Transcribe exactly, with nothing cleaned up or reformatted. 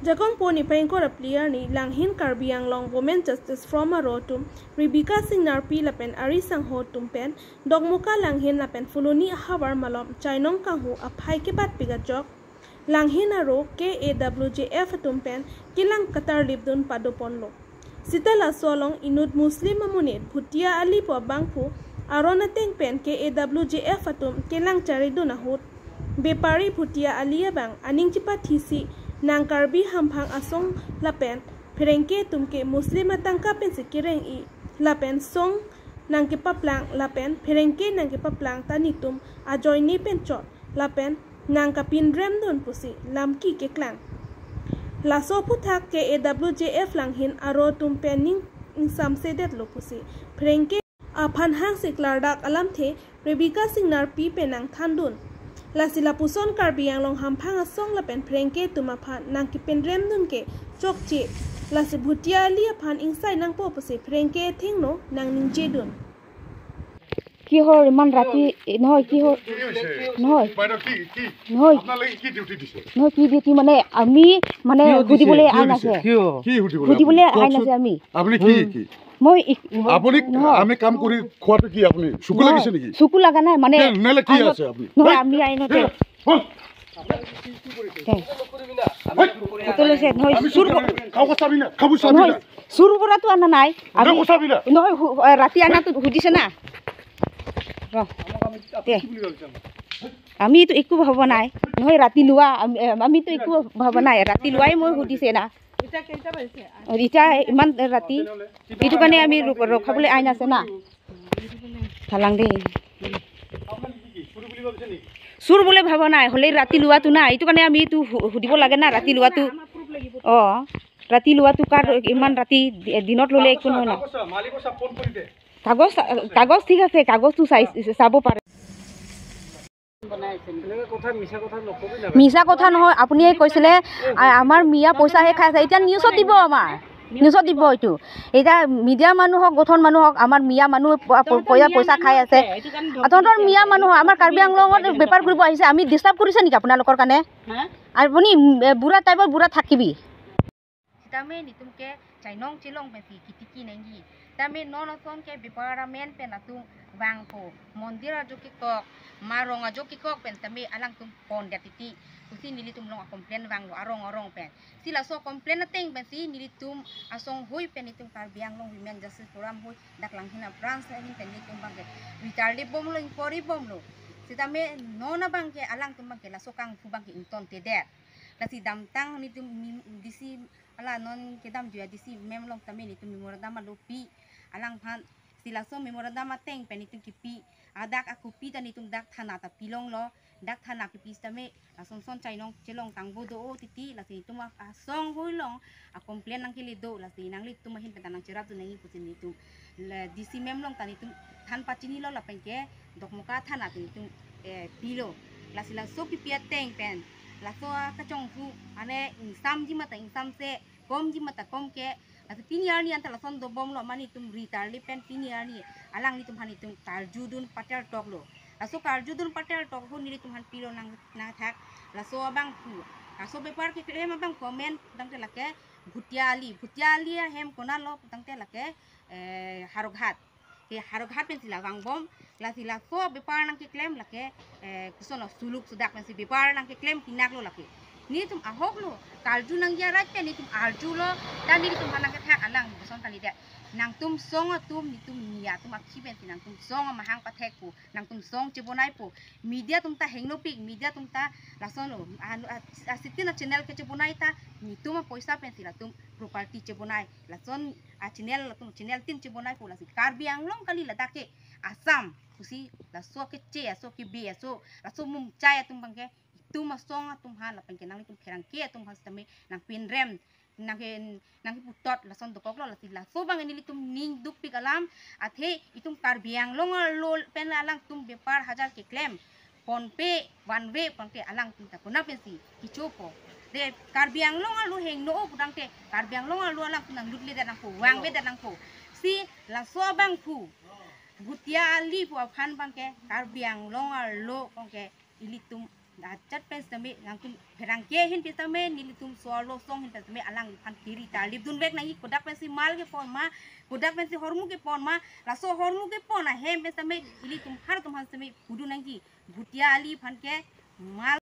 Jakong po niphai ingkoi ra phli arni Langhin Karbi Anglong Women Justice Forum aro atum Rebecca Singnarpi lapen ari sangho atum pen Dokmoka Langhin lapen Phuloni ahavar malom chainong kanghu aphai kebatpik ajok Langhin aro K A W J F atum pen kelang katarlipdun padoponlo. Sita laso along inut Muslim amonit Bhutia Ali pu abangphu aron ateng pen K A W J F atum kelang charidun ahut bepari Bhutia Ali abang aning chepathisi nang Karbi hamphang asong lapen pherangke atum ke Muslim atangka pensi kereng-i lapen song nangkepaplang lapen pherangke nangkepaplang ta netum ajoine pen chot lapen nangkapinremdun pusi lamki keklang. Laso aphuthak K A W J F Langhin aro atum pen ning ingsamsedetlo pusi pherangke aphan hangsi klardak alamthe Rebecca Singnarpi pen nangthandun. Lasi lapuson Karbi Anglong hamphang asong lapen pherangke atum aphan nangkepinremdun ke chokche. Lasi Bhutia Ali aphan ingsai nangpo pusi pherangke athengno nangningjedun. কিহৰ ইমান ৰাতি? এ, নহয়, কিহৰ? কি হৈছে? নহয়। বাইদেউ, কি, কি? নহয়। আপোনালোকে কি ডিউটি দিছে? নহয়, কি ডিউটি মানে, আমি মানে কিয় দিছে? সুধিবলৈ কিয় আইন দিছে? আছে। কিয়? কি সুধিবলৈ সুধিবলৈ আপুনি? আইন কওকচোন। আছে আমি। আপুনি কি, হুম। কি? মই ইক-, আপুনি, নহয়। আমি কাম কৰি খোৱাটো কি আপুনি? চকু নহয়, লাগিছে নেকি? চকু লগা নাই, মানে, কি, নহ'লে কি আইনত আছে আপুনি? নহয়, হেই! আমি আইনতে। হেই! হল! দে। ফটো লৈছে, নহয়, আমি চুৰ চুৰ কৰ-, কৰি, কাগজ চাবি না, কাগজ চাবি নহয়, না। চুৰ কৰাটো অনা নাই। আমি কাগজ চাবি না। নহয়, হু-, এ, ৰাতি অনাটো সুধিছে না। ৰ। দে। আমিতো একো ভবা নাই। নহয়, ৰাতি লোৱা, আমি, এ, আমিতো একো ভবা নাই। ৰাতি লোৱাই মই সুধিছে না। এতিয়া ইমান ৰাতি। এইটো কাৰণে আমি ৰ-, ৰখাবলৈ আইন আছে না। থালাং দেই। চুৰ বুলি ভবা নাই, হ'লে ৰাতি লোৱাটো না, এইটো কাৰণে আমি এইটো সু-, সুধিব লাগে না, ৰাতি লোৱাটো। অ, ৰাতি লোৱাটো কাৰ, ইমান ৰাতি দি-, দিনত ল'লে একো নহয় না। কাগজ, কাগজ ঠিক আছে, কাগজটো চাই, চাব পাৰে। এনেকে কথা, মিছা কথা নকবি না। মিছা কথা নহয়, আপুনিয়ে কৈছিলে, আ-, আমাৰ মিয়া পইচাহে খাই আছে। এতিয়া নিউজত দিব আমাৰ। নিউজত দিব এইটো। এতিয়া মিডিয়া মানুহ হওক, গঠন মানুহ হওক, আমাৰ মিয়া মানুহ প-, প-, পইচা, পইচা খাই আছে। তহঁতৰ মিয়া মানুহ, আমাৰ কাৰ্বি আংলঙত বেপাৰ কৰিব আহিছে, আমি ডিষ্টাৰ্ব কৰিছে নেকি আপোনালোকৰ কাৰণে? হা? আপুনি, উম, এ, বুঢ়া টাইপৰ বুঢ়া থাকিবি। Sitame netum ke chainong chelong pensi kitiki nangji. Tame non ason ke bepar amen pen latum vangpo. Mondir ajo kekok, marong ajo kekok pen tame alangtum pon dia titi. Pusi nelitum along a-complain vanglo arong arong pen. Si laso complain ateng pensi nelitum asong hui pen netum Karbi Anglong Women Justice Forum hui dak Langhin a-branch ahin pen netum abangke ri tarlip bomlo, inquiry bomlo. Sitame non abangke alangtum abangke laso kanghu abangke ingtontedet. Lasi damtang netum mi-, D C ala non kedamjui a-D C ma'am along tame netum memorandum alo pi. Alangphan si laso memorandum ateng pen netum kipi. Adak a-copy ta netum dak thana ta pilonglo. Dak thana kipi sitame lason son chainong chelong tangbo do-o titi, lasi netum a-, asong hui along a-complain nangkele do, lasi nanglitum ahin pen ta nangcherapdun nangji pusi netum le D C ma'am along ta netum than pachinilo lapen ke Dokmoka thana ta netum, eh, pilo. Lasi laso kipi ateng pen laso a-kachonghu ane ingsamji mata ingsamse, komji mata komke. Lasi pini arni anta lason dobomlo, mane netum ri tarlip pen pini arni alanglitum aphan netum karjudun patel toklo. Laso karjudun patel tok ahut nelitum aphan pilo nang, nangthak. Laso abangphu, laso bepar keklem abangphu amen tangte lake Bhutia Ali. Bhutia Ali ahem konatlo tangte lake, eh, Howraghat. Ke Howraghat pensi la vangbom, lasi laso bepar nangkeklem lake, eh, koson lo, suluk sudak pensi bepar nangkeklem pinaklo lake. Netum ahoklo, karju nangji arat pen netum arjulo, ta netum aphan nangkethak alang koson kalidet. Nangtum song atum, netum miya atum akhi pensi nangtum song amahang pathekpo, nangtum song chebonaipo. Media atum ta hengnopik, media atum ta lasonlo, anu, a, a, sitin a-channel kechebonai ta netum apoisa pensi latum property chebonai. Lason a-channel latum channel tin chebonaipo, lasi Karbi Anglong kali, ladak ke Assam pusi laso keche, laso kebe, laso, laso mumchai atum abangke, itum asong atum aphan lapen ke nanglitum pherangke atum aphan sitame nangpinrem, nangke, nangkeputot lason dokoklo, lasi laso abang nelitum ning dukpik alam, athe itum Karbi Anglong arlo pen alangtum bepar hajar keklem, PhonePe, OneWay, tangte alangtum ta konat pensi kechopo. De Karbi Anglong arlo hengno-o putangte Karbi Anglong arlo alangtum nanglutledet nangpo, vangvedet nangpo. Si laso abangphu Bhutia Ali pu aphan abangke Karbi Anglong arlo abangke ilitum Ajat pen sitame nangtum pherangke ahin pen sitame nelitum so-arlo asong ahin pen sitame alangliphan kiri ta lip dunvek nangji, kodak pensi mal kepon ma, kodak pensi hormu kepon ma, laso hormu kepon ahem pen sitame ilitum har atum aphan sitame pudun nangji. Bhutia Ali aphan ke mal